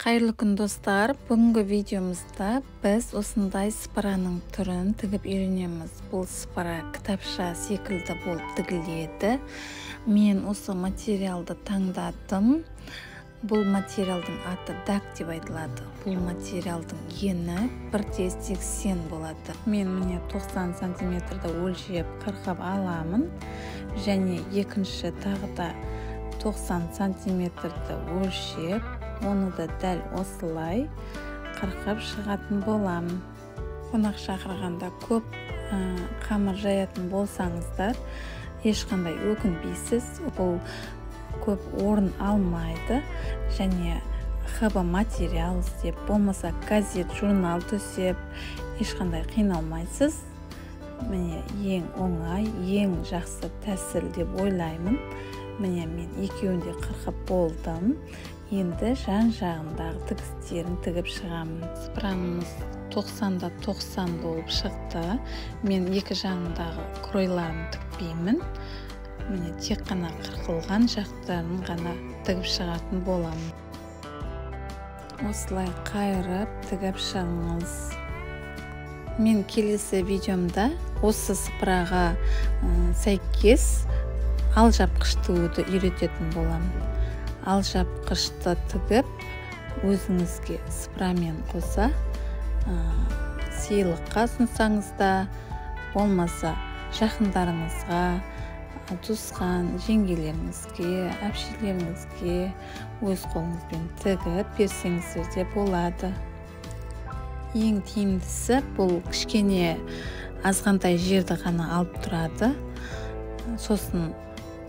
Қайырлы күн, достар! Бүгінгі видеомызда біз осындай сыпыраның түрін тігіп үйренеміз. Бұл сыпыра кітапша секілді болып тігіледі. Мен осы материалды таңдадым. Бұл материалдың аты дак деп айтылады. Бұл материалдың ені 1,80 болады. Мен міне 90 сантиметрді өлшеп қырқып аламын және екінші тағы да 90 сантиметрді өлшеп, оны да дәл осылай қырқып шығатын боламын. Қонақ шақырғанда көп қамыр жаятын болсаңыздар, ешқандай өкінбейсіз. Бұл көп орын алмайды және хб материал іздеп, болмаса газет, журнал төсеп, ешқандай қиналмайсыз. Міне, ең оңай, ең жақсы тәсіл деп ойлаймын. Міне, мен екеуін де қырқып болдым. Енді жан жағындағы тігістерін тігіп шығамын. Сыпырамыз 90-да 90 болып шықты. Мен екі жағындағы кройларын тікпеймін. Міне, тек қана қырқылған жақтарын ғана тігіп шығатын боламын. Осылай қайырып тігіп шығыңыз. Мен келесі видеомда осы сыпыраға сәйкес алжапқыш тігуді үйрететін боламын. Алжапқышты тігіп, өзіңізге сыпырамен қоса сыйлыққа ұсынсаңыз да, болмаса жақындарыңызға, туысқан жеңгелеріңізге, әпшелеріңізге өз қолыңызбен тігіп берсеңіздер де болады. Ең тиімдісі, бұл кішкене азғантай жерді ғана алып тұрады, сосын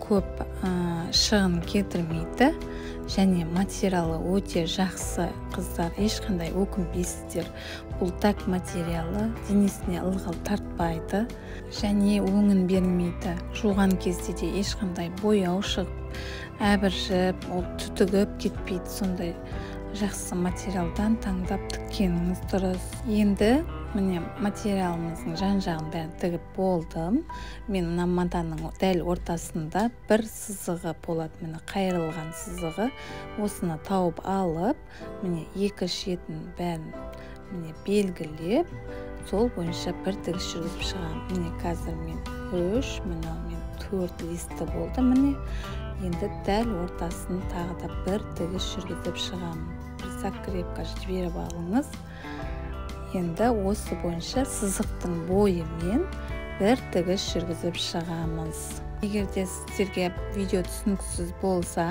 көп шығын келтірмейді және материалы өте жақсы. Қыздар, ешқандай өкінбейсіздер. Бұл дак материалы денесіне ылғал тартпайды және өңін бермейді. Жуған кезде де ешқандай бояу шығып, әбіржіп, ол түтігіп кетпейді. Сондай жақсы материалдан таңдап тіккеніңіз дұрыс. Енді міне, материалымыздың жан жағын бәрін тігіп болдым. Мен мына матаның дәл ортасында бір сызығы болады, міне, қайырылған сызығы. Осыны тауып алып, міне, екі шетін бәрін, міне, белгілеп, сол бойынша бір тігіс жүргізіп шығамын. Міне, қазір мен үш, мынау мен төрт листі болды. Міне, енді дәл ортасын тағы да бір тігіс жүргізіп шығамын. Бір закрепка жіберіп алыңыз. Енді осы бойынша сызықтың бойымен бір тігіс жүргізіп шығамыз. Егер де сіздерге видео түсініксіз болса,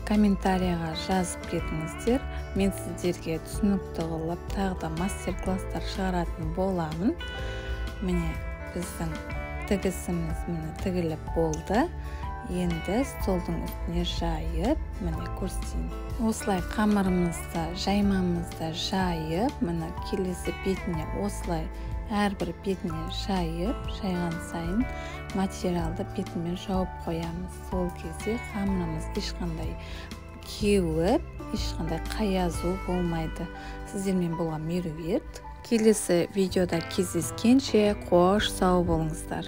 комментарияға жазып кетіңіздер. Мен сіздерге түсінікті қылып тағы да мастер класстар шығаратын боламын. Міне, біздің тігісіміз, міне, тігіліп болды. Енді столдың үстіне жайып, міне, көрсетейін. Осылай қамырымызды, жаймамызды жайып, міне, келесі бетіне осылай әрбір бетіне жайып, жайған сайын материалды бетімен жауып қоямыз. Сол кезде қамырымыз ешқандай кеуіп, ешқандай қаязу болмайды. Сіздермен болған Меруерт. Келесі видеода кездескенше қош сау болыңыздар.